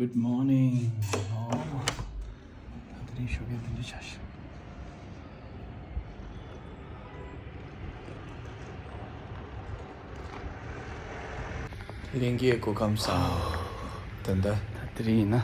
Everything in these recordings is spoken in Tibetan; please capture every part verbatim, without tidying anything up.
Good morning. ཨོ། ད་དེ་རིང་ཞོགས་ཀས་འདི་འདྲ་བྱ་ཞིང་། ལྷན་རྒྱས་སྐུ་ཁམས་བཟང་། ད་ལྟ་ད་དེ་རིང་ཡིན་ན།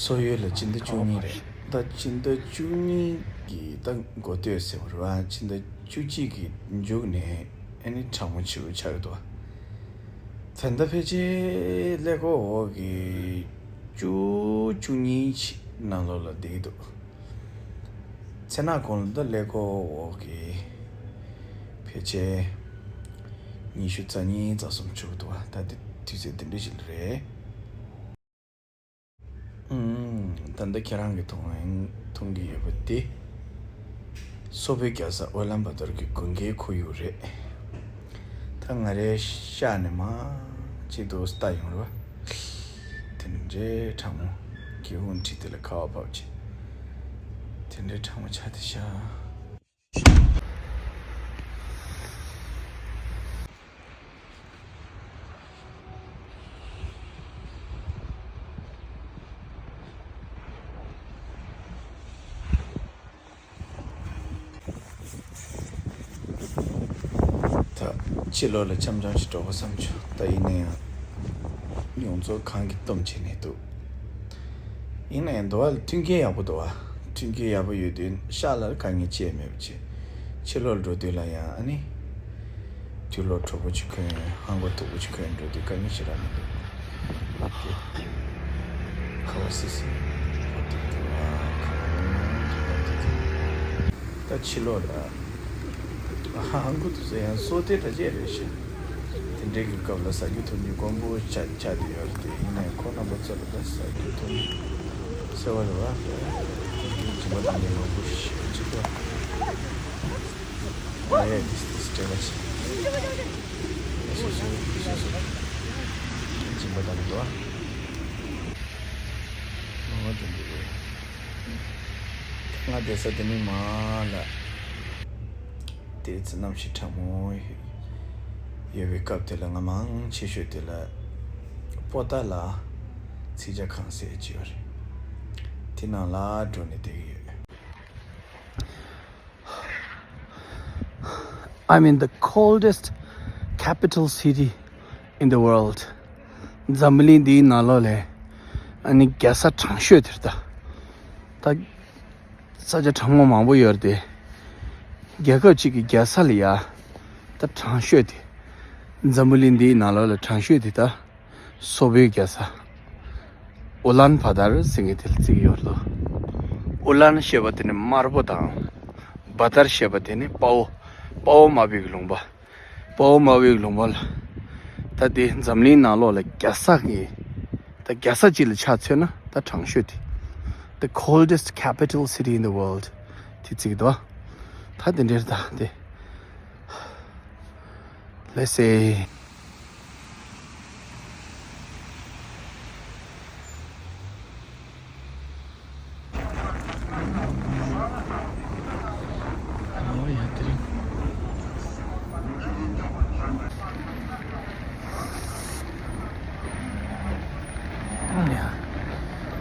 སོག་ཡུལ་ལ་སྤྱི་ཟླ་བཅུ་གཉིས་རེད། ད་སྤྱི་ཟླ་བཅུ་གཉིས་ཀྱི་ད་འགོ་སྟོད་ཟེར་བ་རེད་བ། སྤྱི་ཟླ་བཅུ་གཅིག་གི་མཇུག་ནས་ཨ་ནི་གྲང་མོ་ཆེ་རུ་ཆགས་ཀྱི་འདུག་ད་ལྟ་ཕལ་ཆེར་ཀླད་ཀོར་འོག་གི་བཅུ་བཅུ་གཉིས་ནང་ལོགས་ལ་བསྡད་ཀྱི་འདུག་མཚན་ནག་གུང་ལ་ད་ཀླད་ཀོར་འོག་གི་ཕལ་ཆེར་ཉི་ཤུ་རྩ་གཉིས་རྩ་གསུམ་ཆགས་ཀྱི་འདུག་ད་དེ་དུས་ཚོད་དེ་འདྲ་ཞིག་ལ་རེད། ཨུམ། ད་ལྟ་ཁྱེད་རང་གིས་མཐོང་མཐོང་གི་ཡོད་པ་དེ། སོག་པོའི་རྒྱལ་ས་ཨུ་ལན་བ་ཏོར་གྱི་དགུན་ཁའི་ཁོར་ཡུག་རེད། ད་ང་རའི་ཤག་ནས་མར་གཅིག་ཏུ་ལྟ་ཡོང་རེད་བ། དེ་འདྲའི་གྲང་མོ། སྒེའུ་ཁུང་བྲིས་དེ་ལ་ཁ་བ་བབས་བྱས། དེ་འདྲའི་གྲང་མོ་ཆགས་བསྡད་ཤག་ད་ཕྱི་ལོགས་ལ་འཆམ་འཆམ་ཞིག་འགྲོ་དགོས་བསམ་བྱུང་། ད་ཡིན་ན་ཡང་ཡོངས་རྫོགས་གངས་ཀྱིས་བཏུམས་བྱས་ནས་འདུག་ཡིན་ན་ཡང་འདུག་བ། མཐུན་རྐྱེན་ཡག་པོ་འདུག་བ། མཐུན་རྐྱེན་ཡག་པོ་ཡོད་དུས་ཤག་ལ་དཀའ་ངལ་ཅི་ཡང་མེད་པ་བྱས། ཕྱི་ལོགས་འགྲོ་དུས་ལ་ཡང་ཨ་ནི། དུག་སློག་དྲོ་པོ་ཅིག་གོན། ཧང་གོ་དུག་པོ་ཅིག་གོན་འགྲོ་དུས་དཀའ་ངལ་ཞེ་དྲག་མི་འདུག་ཁ་བ་སིལ་སིལ་པོ་དེ་འདུག་ཨ། ཁ་བ་རུང་རུང་དེ་འདུག་ད་ཕྱི་ལོགས་ལ་ཧང་གོ་དུག་ཟེར་ཡང་སོ་དེ་འདྲ་ཅིག་རེད་ཤག་དེ་འདྲའི་གི་སྐབས་ལ་ཟ་རྒྱུ་འཐུང་རྒྱུ་དཀོན་པོ་ཆགས་ཆགས་བསྡད་ཡོད་རེད་དེ། ཡིན་ནའི་ཁོང་རྣམ་པ་ཚོ་ལ་ད་ཟ་རྒྱུ་འཐུང་རྒྱུ་ཟེར་བ་རེད་བ། སྦྱིན་པ་གཏང་མཁན་མང་པོ་ཞིག་ཅིག་འདུག་ཨ་ཡ། དེ་དེ་སྤྲད་པ་ཞིག་སོ་སོ་སོ་སོ་སྦྱིན་པ་གཏང་གི་འདུག་ཨ། ང་དེ་འདུག་ང་བསྡད་ས་དེ་ནི་མར་ལ་དེ་ཚེ་གནམ་གཤིས་གྲང་མོ་ཡོད་པའི་སྐབས་དེ་ལ། ང་མང་ཆེ་ཤོས་དེ་ལ་པོ་ཏཱ་ལ་ཚིག་ཇ་ཁང་ཟེར་གྱི་ཡོད་རེད། དེ་ནང་ལ་འགྲོ་ནས་བསྡད་ཀྱི་ཡོད། I'm in the coldest capital city in the world. འཛམ་བུ་གླིང་འདིའི་ནང་ལོགས་ལས་ཨ་ནི་རྒྱལ་ས་གྲང་ཤོས་དེ་རེད་ད། ད་ས་ཆ་གྲང་མོ་མང་པོ་ཡོད་རེད་དེ། རྒྱལ་ཁབ་ཅིག་གི་རྒྱལ་ས་ལ་ཡ་ད་གྲང་ཤོས་དེ། འཛམ་བུ་གླིང་འདིའི་ནང་ལོགས་ལ་གྲང་ཤོས་དེ་ད། སོག་པོའི་རྒྱལ་ས་ཨུ་ལན་བ་ཏར་ཟེར་མཁན་དེ་ལ་བརྩི་གི་ཡོད་ལོ། ཨུ་ལན་ཞེས་པ་དེ་ནི་དམར་པོ་དང་། བ་ཏར་ཞེས་པ་དེ་ནི་དཔའ་བོ། དཔའ་བོ་དམར་པོའི་ལུང་པ། དཔའ་བོ་དམར་པོའི་ལུང་པ་ལ། ད་དེ་འཛམ་གླིང་ནང་ལོགས་ལ་རྒྱལ་ས་གི། ད་རྒྱལ་ས་གཅིག་ལ་ཆ་མཚོན་ན་ད་གྲང་ཤོས་དེ། The coldest capital city in the world དེ་བརྩི་གི་འདུག་ད་དེ་འདྲའི་ད་དེ། Let's see.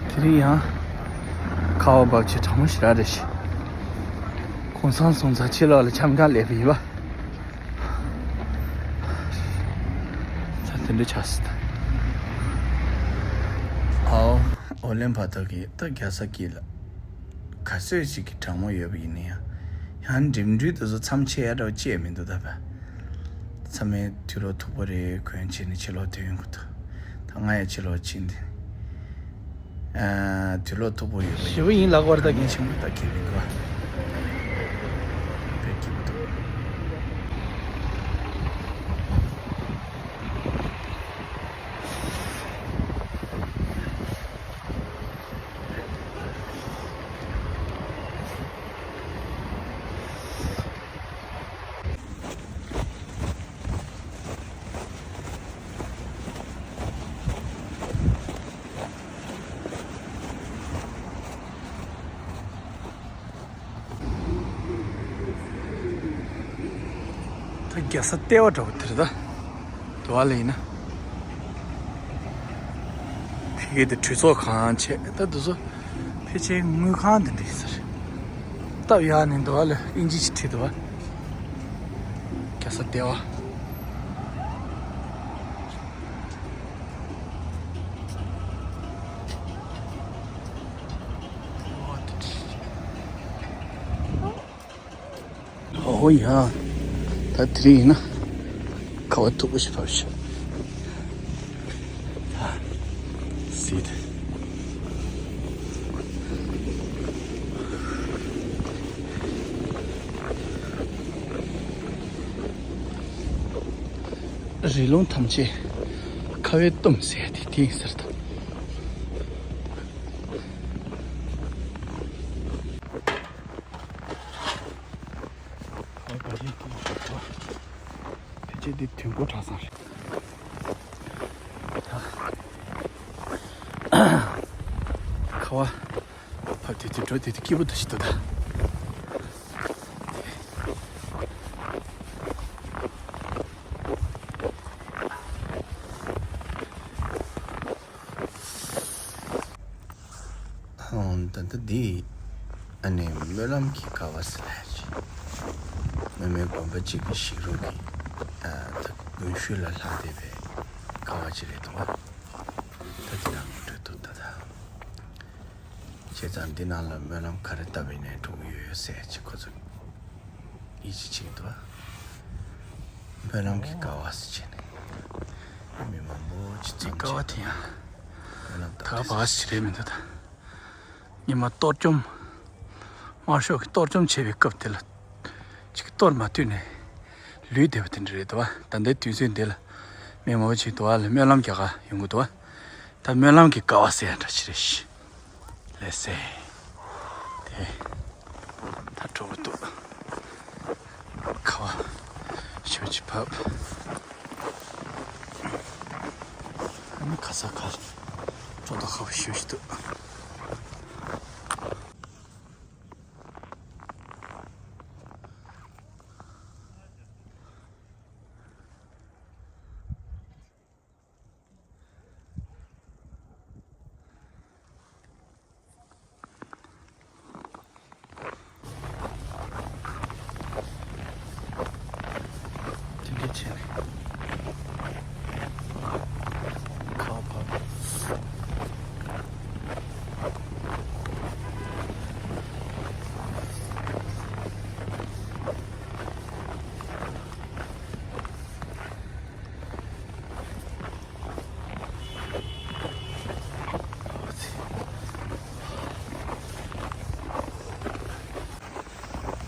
དེ་རིང་ཡང་ཁ་བ་འབབ་ཆེ་གྲང་མོ་ཞེ་དྲག་རེད་ཤག་གུང་སེང་སོང་ཙང་ཕྱི་ལོགས་ལ་འཆམ་གང་སླེབས་པ་ཡིན་པ། ད་དེ་འདྲ་ཆགས་སྲིད་ད། ཨའོ། ཨོ་ལན་བ་ཏོ་གི་ད་རྒྱལ་ས་དཀྱིལ་ལ། ག་ཚོད་ཅིག་གི་གྲང་མོ་ཡོད་པ་ཡིན་ན་ཡང་། ཡང་འགྲིམ་འགྲུལ་དེ་ཚོ་མཚམས་ཆད་ཡ་འདྲ་བ་ཅི་ཡང་མི་འདུག་ད་བ། ཚང་མས་དུག་སློག་མཐུག་པོ་རེ་གོན་བྱས་ནས་ཕྱི་ལོགས་ཐོན་ཡོང་གི་འདུག་ད་ང་ཡང་ཕྱི་ལོགས་ཕྱིན་ཏེ། ཨ། དུག་སློག་མཐུག་པོ་ཡོད་པ་ཞེ་པོ་ཡིན་ལབ་དགོས་རེད་ད། གལ་ཆེན་པོ་ད་གལ་མི་འདུག་ཨ། དཔེ་སྐྱིད་པོ་འདུག་ད་རྒྱལ་ས་ལྟེ་བ་འདྲ་པོ་དེ་རེད་ད། དུ་བ་ལ་ཡིན་ན། ཡིག་དེ་གྲོས་ཚོགས་ཁང་བྱས། ད་དེ་ཚོ་ཕལ་ཆེར་དངུལ་ཁང་དེ་འདྲ་ཡིན་ས་རེད། སྟབས་ཡག་ནས་འདུག་བ། ལ་ཨིན་ཇི་ཅིག་བྲིས་འདུག་བ། རྒྱལ་ས་ལྟེ་བ། ཨོ་ཡ། ད་དེ་རིང་ཡིན་ན་ཁ་བ་མཐུག་པོ་ཞིག་བབས་ཤག་ད་སྲིད། རི་ལུང་ཐམས་ཅད་ཁ་བས་བཏུམས་ཟེར་ཡ་དེ་དེ་ཡིན་ཟེར་ད། ཕལ་ཆེར་འདི་དུས་འཁོར་གྲྭ་ཚང་རེད། ཁ་བ་བབས་དེ་དུས་འགྲོ་དེ་དུས་སྐྱིད་པོ་འདུག་ཞིག་འདུག་ད། ཨང་། ད་ལྟ་འདི་ཨ་ནི་སྨོན་ལམ་གྱི་ཀ་བ་ཟེར་ལ་ཡ་ཅིག་སྨོན་མོའི་དགོན་པ་གཅིག་གི་ཞིག་རོགས་ཀྱི་ཨ་ད་དགོན་ཤུལ་ལ་ལྷག་བསྡད་པའི་ཀ་བ་ཅིག་རེད་འདུག་བ། ད་འདི་ནང་ལ་འགྲོ་འདུག་ད་ད། བྱས་ཙང་འདི་ནང་ལ་སྨོན་ལམ་ག་རེ་བཏབ་པ་ཡིན་ནའི་འགྲོ་གི་ཡོད་ཡོད་ཟེར་ཅིག་ཁོ་ཚོ་ཡིད་ཆེས་བྱེད་ཀྱི་འདུག་བ། སྨོན་ལམ་གྱི་ཀ་བ་ཟེར་བྱས་ནས་མི་མང་པོ་ཅིག་འཛོམས་ཀ་བ་བྱས་དེ་ཡང་སྨོན་ལམ་ད་བཏབ་ག་བ་ཟེར་རེད་མི་འདུག་ད། སྔོན་མ་གཏོར་བཅོམ། དམར་ཤོག་གི་གཏོར་བཅོམ་བྱས་པའི་སྐབས་དེ་ལ་ཅིག་གཏོར་མ་ཐུབ་ནས་ལུས་བསྡད་པ་དེ་འདྲ་རེད་འདུག་བ། ད་ལྟའི་དུས་ཚོད་འདི་ལ་མི་མང་པོ་ཅིག་འདུག་བ་ལ་སྨོན་ལམ་རྒྱག་ག་ཡོང་གི་འདུག་བ། ད་སྨོན་ལམ་གྱི་ཀ་བ་ཟེར་ཡ་འདྲ་ཞིག་རེད་ཤག་ལགས་སེ། དེ་ད་གྲོགས་པོ་འདུག་ཁ་བ་ཞོ་ཅིག་བབས། ཨ་ནི་ཁ་ས་ཁ་ལ་ཅོག་ཏོ་ཁ་བ་ཞོ་ཅིག་འདུག་དེ་འདྲ་བྱས་ནས་ཁ་བ་བབས།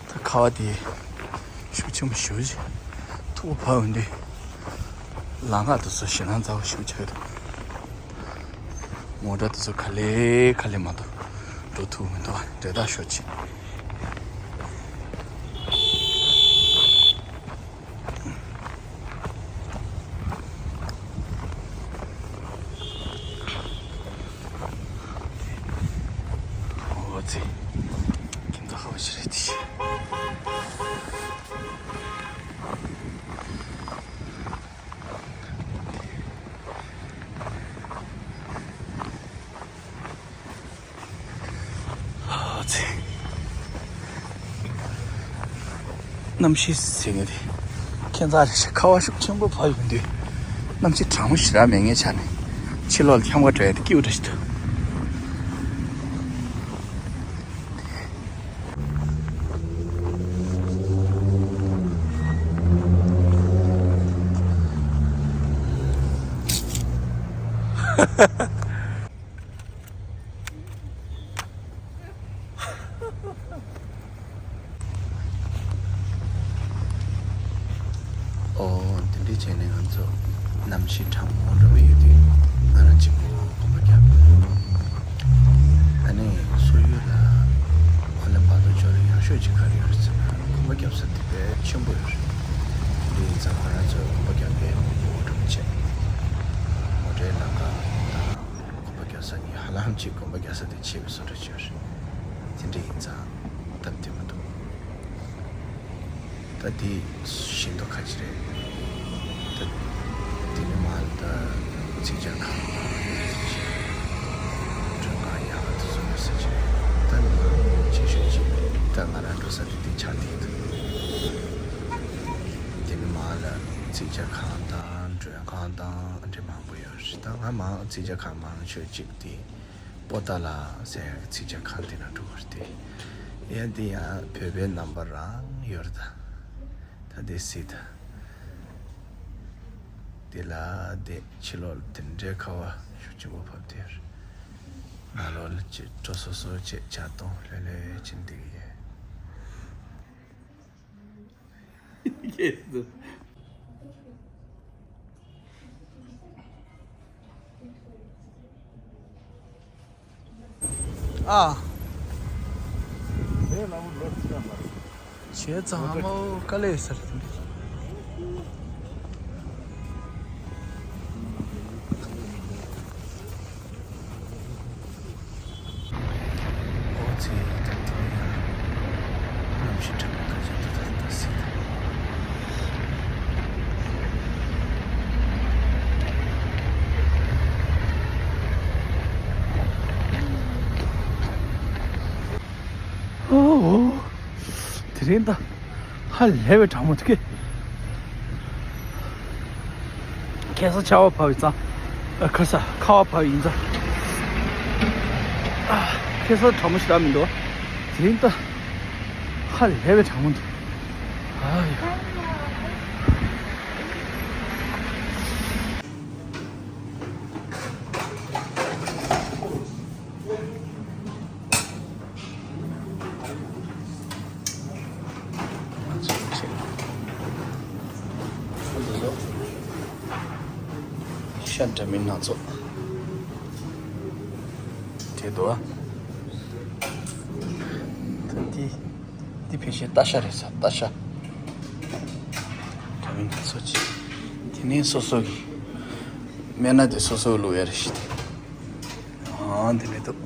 ད་ཁ་བ་དེ་ཤུགས་ཆེན་པོ་ཞེ་པོ་ཅིག་མཐུག་པོ་བབས་ཡོང་དུས་ལམ་ཁ་དེ་ཚོ་ཞེད་སྣང་ཚ་པོ་ཞེ་པོ་ཆགས་ཀྱི་འདུག་མོ་ཊ་དེ་ཚོ་ག་ལེ་ག་ལེ་མ་གཏོགས་འགྲོ་ཐུབ་མི་འདུག་འབྲེལ་ཐག་ཤོར་ཅིག་ཨོ་ཙི། ཁྱིམ་ཚང་ཧ་པ་ཞིག་རེད་དེ། ཨ་ཙི། གནམ་གཤིས་ཟེར་མཁན་དེ་ཁྱད་མཚར་རེད་ཤག་ཁ་བ་ཤུགས་ཆེན་པོ་བབས་ཡོང་དུས་གནམ་གཤིས་གྲང་མོ་ཞེ་དྲག་མེད་མཁན་ཆགས་ནས་ཕྱི་ལོགས་ལ་འཁྱམ་ག་འགྲོ་ཡ་དེ་སྐྱིད་པོ་འདྲ་ཞིག་འདུག་ཨོ། འདི་འདྲ་བྱས་ནས་ང་ཚོ་གནམ་གཤིས་གྲང་མོ་འདྲ་བོ་ཡོད་དུས་ང་རང་གཅིག་པུ་གོམ་པ་རྒྱབ་ཡོད། ཨ་ནི་སོག་ཡུལ་ལ་ཨོ་ལན་བར་དུ་ཕྱོགས་རིས་ཡག་ཤོས་ཅིག་ག་རེ་ཡོད་རེད་ཟེར་ན་གོམ་པ་རྒྱབ་ས་དེ་དཔེ་ཆེན་པོ་ཡོད་རེད། དེ་ཡིན་ཙང་ང་རང་ཚོ་གོམ་པ་རྒྱབ་པའི་འགྲོ་གྲོན་བྱས། མོ་ཊའི་ལམ་ཁ་དང་གོམ་པ་རྒྱག་ས་གཉིས་ཧ་ལམ་གཅིག་གོམ་པ་རྒྱག་ས་དེ་ཆེ་བའི་བཟོ་འདྲ་ཅིག་ཡོད་རེད། དེ་འདྲ་ཡིན་ཙང་སྟབས་བདེ་མི་འདུག་ད་དེ་བཞིན་དུ་ཁ་ཅིག་རེད། ད་དེ་ནས་མར་ད་ཚིག་ཇ་ཁང་། ད་ང་རང་འགྲོ་ས་དེ་དེ་ཆགས་བསྡད་འདུག་དེ་ནི་མ་ལ་ཚིག་ཇ་ཁང་དང་མགྲོན་ཁང་དང་འདྲ་མང་པོ་ཡོད་རེད། ད་ང་མང་ཚིག་ཇ་ཁང་མང་ཤོས་གཅིག་དེ་པོ་ཏཱ་ལ་ཟེར་ཡག་གི་ཚིག་ཇ་ཁང་དེ་ན་འགྲོ་བར་དེ་ཡང་དེ་ཡང་བོད་པའི་རྣམ་པ་རང་ཡོད་རེད། ད་ད་དེ་སྲིད་ད། དེ་ལ་དེ་ཕྱི་ལོགས་ལ་དེ་འདྲའི་ཁ་བ་ཤུགས་ཆེན་པོ་བབས་དེར། ང་ལོ་ལ་ཅི་སྤྲོ་སོ་སོ་བྱེད་བྱ་གཏོང་ལྷོད་ལྷོད་ཕྱིན་བསྡད་ཀྱི་ཡོད། ཨ། བྱས་ཙང་ཧ་མོ་དཀའ་ལས་ཟེར་དེ་འདྲ། ཨོ་ཙི་ད་ཐོ་ཡ། གནམ་གཤིས་དྲོད་པ་ཁ་ཤས་ཏག་ཏག་ཏག་སྲིད། ཨོ་ཨོ། དེ་རིང་ད་ཧ་ལས་པའི་གྲང་མོ་འདུག་གས། ཁ་སང་ཆར་པ་བབས་ཡིན་ཙང་། ཨ། ཁ་སང་ཁ་བ་བབས་ཡིན་ཙང་། ཨ། ཁ་སང་གྲང་མོ་ཞེ་དྲག་མི་འདུག་དེ་རིང་ད་ཧ་ལས་པའི་གྲང་མོ་འདུག་ཨ་ཡ། ཤ་འདྲ་མིན་སྣ་ཚོགས་དེ་འདུག་ཨ། ད་འདི་འདི་ཕལ་ཆེར་རྟ་ཤ་རེད་ས། རྟ་ཤ་འདྲ་མིན་སྣ་ཚོགས་ཅིག་དེ་ནས་སོ་སོ་གི་སྨན་སྣ་དེ་སོ་སོ་བླུགས་ཡ་རེད་ཤི་དེ། ཨ། འདི་འདྲ་འདུག་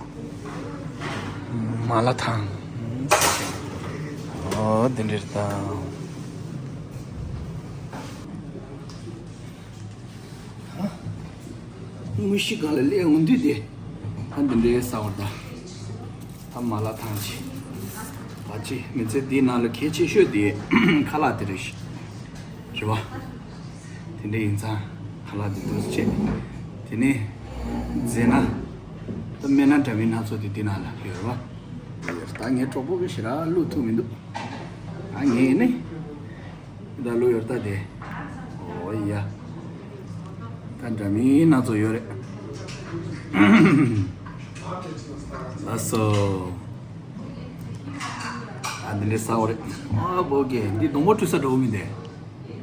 མ་ལ་ཐང་། ཨོ་འདི་འདྲ་རེད་ད། ཧ། དངོས་གཞི་སྒང་ལ་སླེབས་འོང་དུས་དེ། ཨ། འདི་འདྲའི་ཟ་བར་ད། ད་མ་ལ་ཐང་ཆེ། བ་ཆེ་མི་ཚེ་འདིའི་ནང་ལ་གལ་ཆེ་ཤོས་དེ་ཁ་ལག་དེ་རེད་ཤི། རེད་བ། དེ་འདྲ་ཡིན་ཙང་ཁ་ལག་དེ་འདུག་སེ་བྱས། དེ་ནས་རྫས་སྣ། ད་སྨན་སྣ་འདྲ་མིན་སྣ་ཚོགས་དེ་འདི་ནང་ལ་ཡོད་རེད་བ། ད་ངའི་གྲོགས་པོ་གིས་ཞེ་དྲག་བླུགས་ཐུབ་མི་འདུག་ད་ངས་ནི། ད་བླུགས་ཡོད་ད་དེ། ཨོ་ཡ། ད་འདྲ་མིན་སྣ་ཚོགས་ཡོད་རེད། ལགས་སོ། ཨ། འདི་འདྲའི་ཟ་བ་རེད། ཨ། བོ་གེ་འདི་སྡོང་པོ་བཀྲུ་ས་འགྲོ་གི་མིན་ཏེ།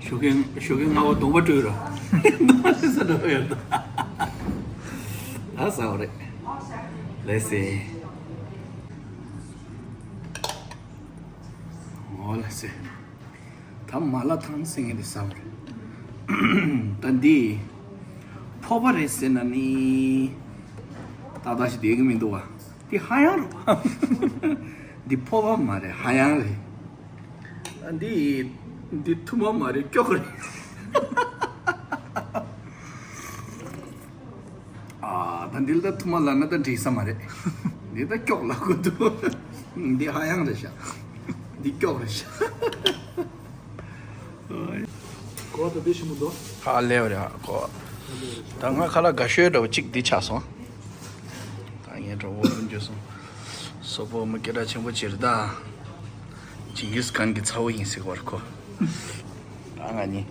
ཞོགས་ཀས་ཞོགས་ཀས་སྔ་པོ་སྡོང་པོ་བཀྲུས་ར། སྡོང་པོ་བཀྲུ་ས་འགྲོ་གི་ཡོད་ད། ཨ། ཟ་བ་རེད། ལགས་སེ། ཨོ་ལགས་སེ། ད་མ་ལ་ཐང་ཟེར་མཁན་དེ་ཟ་བ་རེད། ད་འདི་ཕོར་པ་རེད་ཟེར་ན་ནི་ཏག་ཏག་ཞིག་བསྡད་ཀྱི་མི་འདུག་བ། འདི་ཧ་ཡང་རེད་བ། འདི་ཕོར་པ་མ་རེད། ཧ་ཡང་རེད། ད་འདི་འདི་ཐུར་མ་མ་རེད། སྐྱོག་རེད། ཨ། ད་འདི་ལ་ད་ཐུར་མ་ལབ་ན་ད་འགྲིག་ས་མ་རེད། འདི་ད་སྐྱོག་ལབ་དགོས་འདུག་འདི་ཧ་ཡང་རེད་ཤག་འདི་སྐྱོག་རེད་ཤག་གོ་ད་འདི་ཞིམ་པོ་འདུག་ཧ་ལས་པ་རེད་ཧ་གོ། ད་ང་ཁ་ལག་དགའ་ཤོས་འདྲ་བོ་གཅིག་འདི་ཆགས་སོང་། ད་ངའི་གྲོགས་པོ་ཀུན་འགྱུར་སོང་། སོག་པོ་མི་སྐད་གྲགས་ཆེན་པོ་ཅིག་རེད་ད། ཇིང་གིས་ཁཱན་གྱི་ཚ་བོ་ཡིན་ཟེར་གི་བར་གོ། ད་ང་གཉིས།